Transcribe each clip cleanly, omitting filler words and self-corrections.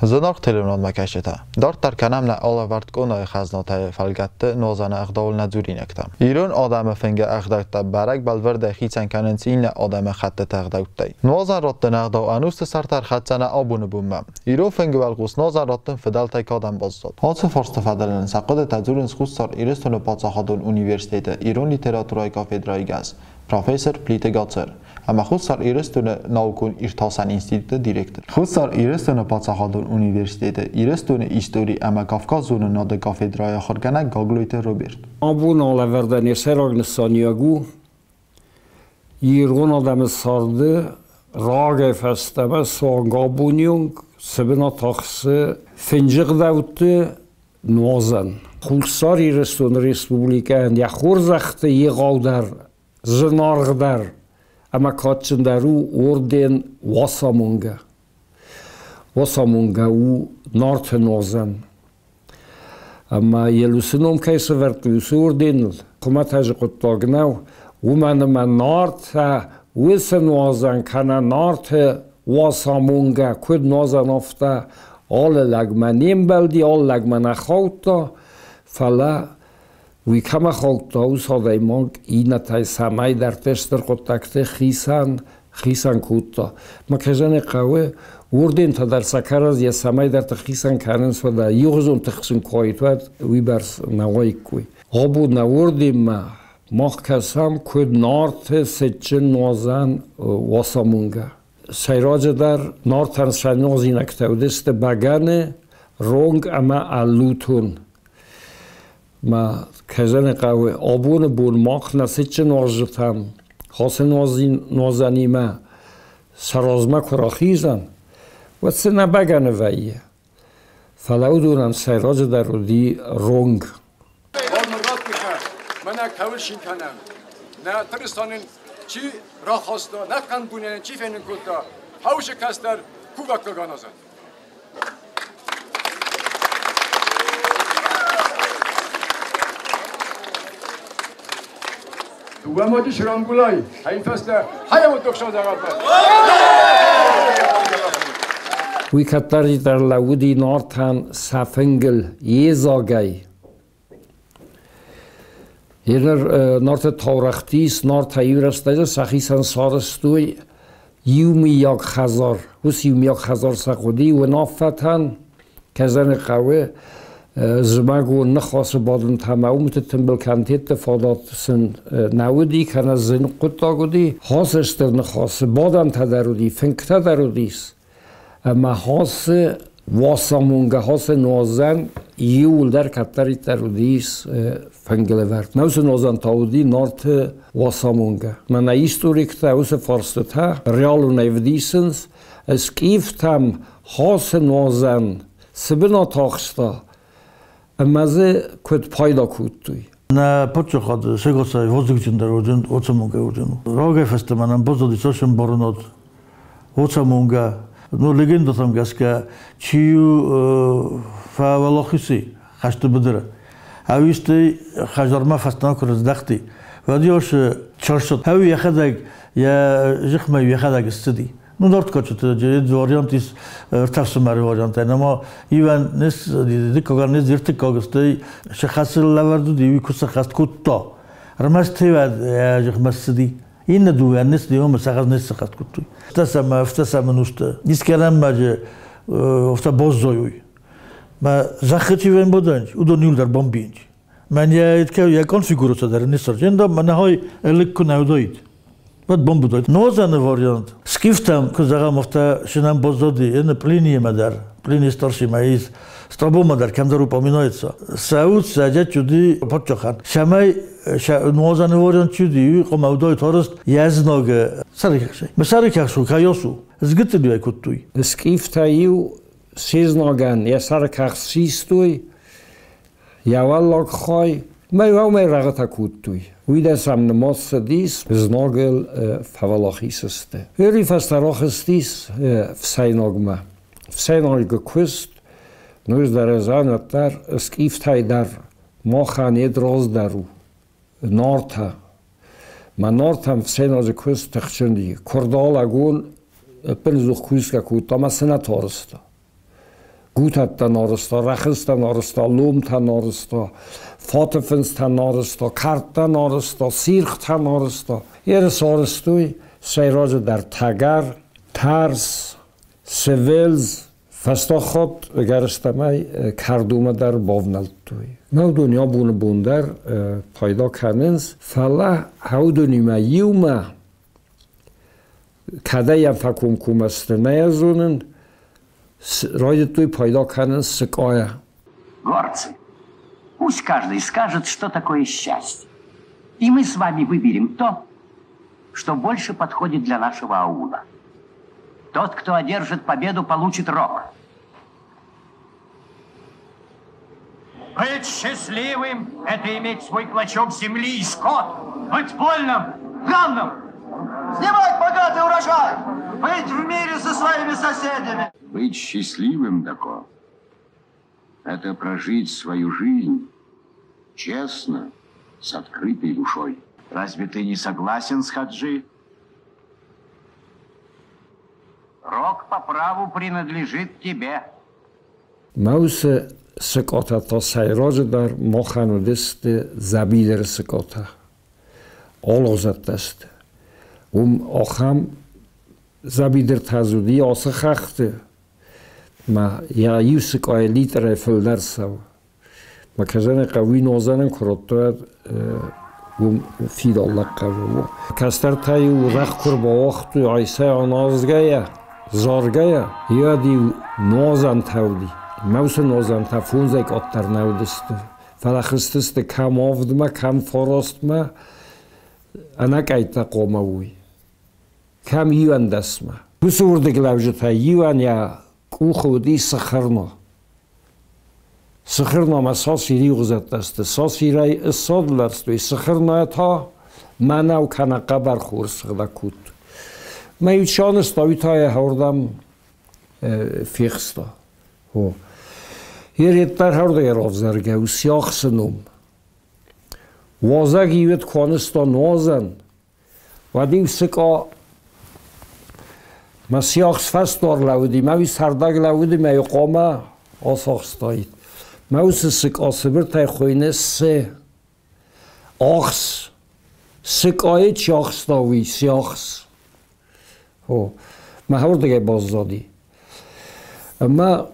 Зынаргъ телеуынынадмӕ кӕсджытӕ, дарддӕр кӕнӕм нӕ алӕвӕрд Къонайы хӕзнатӕ-йы фӕлгӕтты нуазӕны ӕгъдауыл нӕ дзуринӕгтӕ. Ирон адӕмы фынгы ӕгъдӕуттӕ бӕрӕг бӕлвырдӕй хицӕн кӕнынц иннӕ адӕмыхӕттыты ӕгъдӕуттӕй. Нуазӕн раттыны ӕгъдау ӕнусты сӕрты ӕрхӕццӕ нӕ абоны бонмӕ. Ирон фынгы уӕлхъус нуазӕн раттын фыдӕлтӕй кӕдӕм баззад? Ацы фарсты фӕдыл нын сӕ хъуыдытӕ дзурынц Хуссар Ирыстоны паддзахадон университеты ирон литературӕйы кафедрӕйы гӕс, профессор Плиты Гацыр ӕмӕ Хуссар Ирыстоны наукон-иртасӕн институты директор. Хуссар Ирыстоны паддзахадон университеты Ирыстоны истори ӕмӕ Кавказзонынады кафедрӕйы ахуыргӕнӕг Гаглойты Роберт. Абон алӕвӕрдӕн йӕ сӕйраг нысаниуӕг у ирон адӕмы царды рагӕй фӕстӕмӕ суанг абоны онг цы бынат ахсы фынджы гъдӕутты нуазӕн. Хуссар Ирыстоны республикӕйӕн йӕ хорзӕхты егъаудӕр, зынаргъдӕр ӕмӕ кадджындӕр у орден Уацамонгӕ. Уацамонгӕ у Нарты нуазӕн. Ӕмӕ йӕ уыцы ном кӕй сӕвӕрдтой, уыцы орденыл хуымӕтӕджы хъуыддаг нӕу, уымӕн ӕмӕ Нартӕ уыцы нуазӕн кӕнӕ Нарты Уацамонгӕ куыд нуазӕн, афтӕ алы лӕгмӕ не мбӕлди, алы лӕгмӕ нӕ хаудта, фӕлӕ уый кӕмӕ хаудта, уыцы адӕймаг иннӕтӕй цӕмӕйдӕрты стыр хъуыддӕгты хицӕн кодта. Мӕ кӕй зӕгъын хъӕуы, ордентӕ дӕр сӕ кӕрӕдзийӕ цӕмӕйдӕрты хицӕн кӕнынц, уӕдӕ иугъуызон тыхджын куы уаид, уӕд уыйбӕрц нӕ уаиккой. Абон нӕ орденмӕ мах кӕсӕм, куыд Нарты цытджын нуазӕн Уацамонгӕ. Сӕйраджыдӕр Нартӕн сӕ нуазинӕгтӕ уыдысты бӕгӕны, ронг ӕмӕ ӕлутон. Мӕ кӕй хъӕуы, абоны бон мах нӕ цытджын уазджытӕм ацы нуазӕнимӕ сӕ размӕ куы рахизӕм, уӕд цы нӕ бӕгӕны вӕййы. Фӕлӕ уыдонӕн сӕйраджыдӕр уыди ронг. Мӕнӕ кӕуыл цин кӕнӕм. Нӕ тырыса нын чи рахаста, нӕ хъӕндунӕн чи фенын кодта, хаусы кӕстӕр кувӕггаг аназӕн. Дыууӕ маджы срангулай, хӕйфӕстӕ хайамыддохсан загъатмӕ. Уый кӕддӕриддӕр лӕууыди Нартӕн сӕ фынгыл йедзагӕй. Еныр Нарты таурӕгъты ис, Нартӕ иу рӕстӕджы сӕхицӕн сарӕзтой иумиаг хӕдзар. Уыцы иумиаг хӕдзар сӕ хъуыди уынаффӕтӕн, кӕй хъӕуы, зымӕгон ныхасы бадынтӕ ӕмӕ уымыты тымбыл кӕнтетты фадат сын нӕ уыди, кӕнӕ зын хъуыддаг уыди. Хасы стыр ныхасы бадӕнтӕ дӕр уыди, фынгтӕ дӕр уыдис. Ӕмӕ хасы уацамонгӕ, хасы нуазӕн иууылдӕр кӕддӕриддӕр уыдис фынгылӕвӕрд. Нӕ уыцы нуазӕн та уыди Нарты уацамонгӕ. Мӕнӕ историктӕ уыцы фарстытӕ реалонӕй ӕвдисынц, скъифтӕм хасы нуазӕн цы бынат ахста ӕмӕ дзы куыд пайда кодтой. Нӕ паддзахады сегасӕй вазыгджындӕр уацамонгӕ уыдзӕн. Рагӕй фӕстӕмӕ нӕм баззади цас ӕмбарынад уацамонгӕ. Ну, легендатӕм гӕсгӕ, чи-иу фӕуӕлахиз и хӕсты быдыры, ӕви хӕдзармӕ фӕстӕмӕ куы рыздӕхти, уӕд йӕ чаршат ӕви йӕхӕдӕг йӕ зыхмӕ йӕхӕдӕг ссыди. Ну, нарткачыты вариант ис ӕртӕфсымӕры вариантӕй. Нама ивӕн нес дыккаган нес ӕртыккаг стӕй сӕхӕцыл лӕвӕрд уыди, уый куы сӕххӕст кодта. Ӕрмӕст тевӕд йӕ зыхмӕ ссыди. Иннӕ дыууӕ нес дыууӕ сӕхӕц не сӕххӕст кодтой. Ӕфтӕсӕм ӕнусты искӕрӕммӕджы афтӕ баззайой. Мӕ зӕххы чи вӕнбоданч, уыдон иуылдӕр бомбиынч. Мӕн йӕ конфигураци дӕр не сардженда, мӕнӕ хай ӕлыг куы нӕ уыдаид. Уӕд бомбыдой. Нозӕны вариант. Скифтӕм, куы зӕгъӕм, афтӕ сынӕм баззади, ины Плиниимӕ дӕр, Плиний старшимӕ из Страбома дӕр кӕмдӕр упоминается. Сӕ сӕ чуди паддзахӕн. Сӕмӕй нозӕны вариант чуди, уый хъуамӕ уыдаид арӕзт йӕ знагы сӕрыкӕхсӕй. Мӕ сӕрыкӕхс у кайосу. Згыцъыдуӕй кодтой. Скифтӕ-иу се знагӕн йӕ сӕрыкӕхс систой, йӕ уӕллаг хай мӕ уӕумӕй рӕгъытӕ кодтой. Уый дӕр сӕм нымад цыдис, знагыл фӕуӕлахиз сты. Уый фӕстӕ рахызтис ӕфсӕйнагмӕ. Ӕфсӕйнаджы куыст ныр дӕр ӕз скифтӕй дӕр махӕн йед раздӕр у. Нартӕ. Мӕ Нартӕм ӕфсӕйнаджы куыст тыхджын и. Куырдалагон ӕппынӕдзух кусгӕ кодта ӕмӕ цы нӕ тарста. Гутӕттӕн арӕзта, рӕхыстӕн арӕзта, ломтӕн арӕзта, фатыфындзтӕн арӕзта, кӕрдтӕн арӕзта, цирхътӕн арӕзта. Ерыс арӕзтой сӕйраджыдӕр тӕгӕр, тӕрс, сывӕлдз. Фӕстаг хатт ӕгӕрыстӕмӕй кӕрдомӕ дӕр бавнӕлдтой. Уыдон абоны бон дӕр пайда кӕнынц, фӕлӕ уыдонимӕ иумӕ кӕдӕй йӕм фӕкомкоммӕ сты, нӕ йӕ зонын, райдыдтой пайда кӕнын сыкъайӕ. Горцы, пусть каждый скажет, что такое счастье. И мы с вами выберем то, что больше подходит для нашего аула. Тот, кто одержит победу, получит рог. Быть счастливым – это иметь свой клочок земли и скот. Быть вольным – главным. Снимать богатый урожай! Быть в мире со своими соседями! Быть счастливым, Дако, это прожить свою жизнь честно, с открытой душой. Разве ты не согласен с Хаджи? Рог по праву принадлежит тебе. Мӕ уыцы сыкъатӕ та сӕйраджыдӕр махӕн уыдысты дзӕбидыры сыкъатӕ. Алыгъуызӕттӕ сты. Уым ахӕм дзӕбидыртӕ дзы уыди ацы хӕхты, мӕ йӕ иу сыкъайы литрӕй фылдӕр цӕуы. Мӕ кӕзӕны хъӕуи нозӕнӕн куы радтой, уым фидаллаг хъӕуы. Кӕстӕртӕ-иу рӕгъ куы рбауагътой айсӕ аназгӕйӕ, заргӕйӕ, йӕд-иу нуазӕнтӕ уыди. Мӕ уыцы нуазӕнтӕ фондзӕй къаддӕр нӕ уыдысты. Фӕлӕ хызтысты кӕм авдмӕ, кӕм фарастмӕ, ӕнӕкъӕйттӕ хъуамӕ уой. Кӕм иуӕндӕсмӕ. Уыцы уырдыглӕуджытӕй иуӕн йӕ къухы уыди сыхырна. Сыхырнамӕ сасир иугъуызӕттӕ сты. Сасирӕй ссад лӕрстой, сыхырнайӕ та мӕнӕу кӕнӕ хъӕбӕрхор сыгъдӕг кодтой. Мӕ иу чи анызта, уый та йӕ хӕрдӕм фехста. О. Йе ддӕр хӕрдӕй равзаргӕ у сиахсы ном. Уазӕг иуӕд куы анызта нуазӕн, уӕд-иу сыкъа мӕ сиахс фӕстуар лӕууыди, мӕ уый цӕрдӕг лӕууыди, мӕ иу хъуамӕ ацахстаид. Мӕ уыцы сыкъа цыбыртӕй хуыйны сы. Ахс. Сыкъайы чи ахста, уый сиахс. О, мӕ уырдыгӕй баззади. Ӕмӕ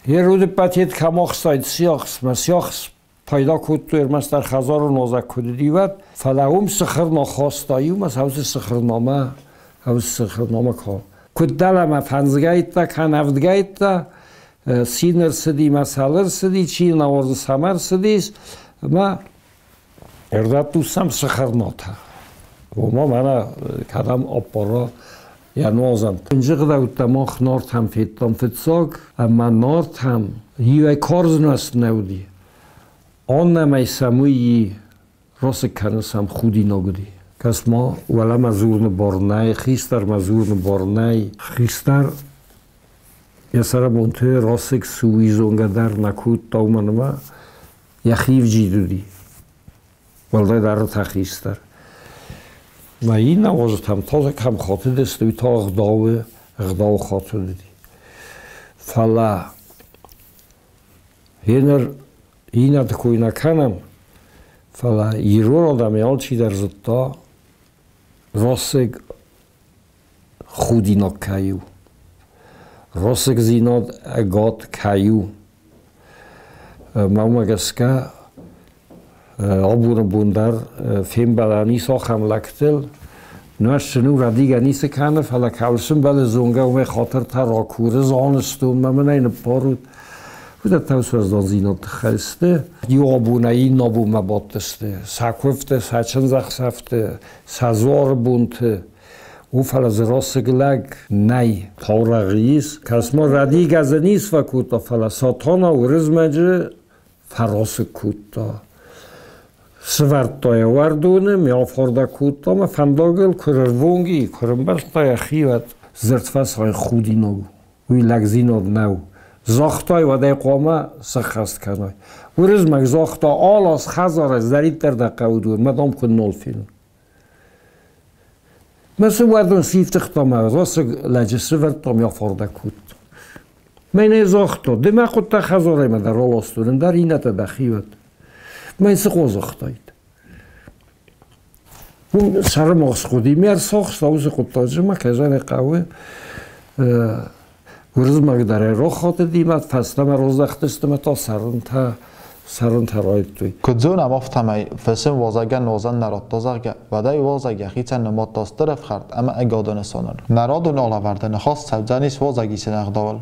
йе рудыппӕт кӕм ахстаид сиахс, мӕ сиахс пайда кодтой ӕрмӕстдӕр хӕдзары нозаг куыд уыди, уӕд. Фӕлӕ уым сыхырна хаста иумӕ, уыцы сыхырнамӕ, уыцы сыхырнамӕ куыд дӕлӕмӕ фӕндзгӕйттӕ кӕнӕ ӕвдгӕйттӕ, цин ӕрцыди мӕ цал ӕрцыди, чи науӕрды цӕмӕ ӕрцыдис, ӕмӕ ӕрдадту сӕм сыхырнатӕ. Уымӕ мӕнӕ кӕдӕм аппара йӕ нуазӕн. Фынджы гъдӕуттӕ мах Нартӕм федтам фыццаг, ӕмӕ Нартӕм иуӕй карз нуӕзт нӕ уыди, аннӕмӕй сӕм уый расыг кӕнын сӕм худинаг уыди. Кӕс-ма, уӕлӕмӕ дзурыны бар нӕй, хистӕрмӕ дзурыны бар нӕй. Хистӕр йӕ цӕрӕнбонты расыг цы уый зонгӕ дӕр нӕ кодта, уымӕн ӕмӕ йӕхи ӕвджид уыди. Уӕлдайдӕр та хистӕр. Мӕ иннӕ уазджытӕм та кӕм хатыдысты, уый та ӕгъдауы, ӕгъдауы хатыр уыди. Фӕлӕ гъеныр иннӕты кой нӕ кӕнӕм, фӕлӕ ирон адӕмӕй алчидӕр зыдта, расыг худинаг кӕй у, расыгдзинад ӕгад кӕй у. Мӕ уымӕ гӕсгӕ абоны бон дӕр фембӕлӕн ис ахӕм лӕгтыл, нуӕзт у рӕдийгӕ ницы кӕны, фӕлӕ кӕуыл сымбӕлы зонгӕ, уымӕй хатыртӕ ракуры, зоныстон мӕ мын ӕй ныббарут. Уыдӕттӕ уыцы уӕздандзинады тыххӕй сты. Иу абонӕй иннӕ абонмӕ бадтысты сӕ куывты, сӕ чындзӕхсӕвты, сӕ дзуары бонты. У, фӕлӕ дзы расыг лӕг нӕй. Таурӕгъ ис. Кӕс-ма, рӕдийгӕ дзы ницы фӕкодта, фӕлӕ Сатана Уырызмӕджы фӕрасыг кодта. Сывӕрдта йӕ уӕрдоны, миафордӕг кодта ӕмӕ фӕндагыл куы рыввонг и, куы рымбӕрста йӕхи, уӕд дзырдфӕсай худинаг у. Уый лӕгдзинад нӕу. Загътай, уӕд ӕй хъуамӕ сӕххӕст кӕнай. Уырызмӕг загъта, алас хӕдзарӕй цыдӕриддӕр дӕ хъӕуы дон, мӕ дам куыд нал фенон. Мӕ цы уӕрдон сифтыгъта мӕ расыг лӕджы сывӕрдта миафордӕг кодта. Мӕнӕ загъта, ды мӕ хъуыддаг хӕдзарӕй мӕ дӕр раластон, ӕндӕр иннӕтӕ дӕхи уӕд. Мӕн цы къозыхтайд? Уым сӕрымагъз хъуыди, ме рцахста уыцы хъуыддаджы мӕ, кӕй зӕгъын ӕй хъӕуы, Уырызмӕг дӕр ӕй роххатыди мӕ фӕстӕмӕ раздӕхтысты мӕ та цӕрынтӕ райдыдтой. Куыд зонӕм, афтӕмӕй фысым уазӕгӕн нуазӕн нӕ радта, зӕгъгӕ, уӕд ӕй уазӕг йӕхицӕн нымадта стыр ӕфхӕрд ӕмӕ ӕгады нысаныл. Нӕ радон алӕвӕрды ныхас цӕудзӕнис уазӕгисыны ӕгъдауыл.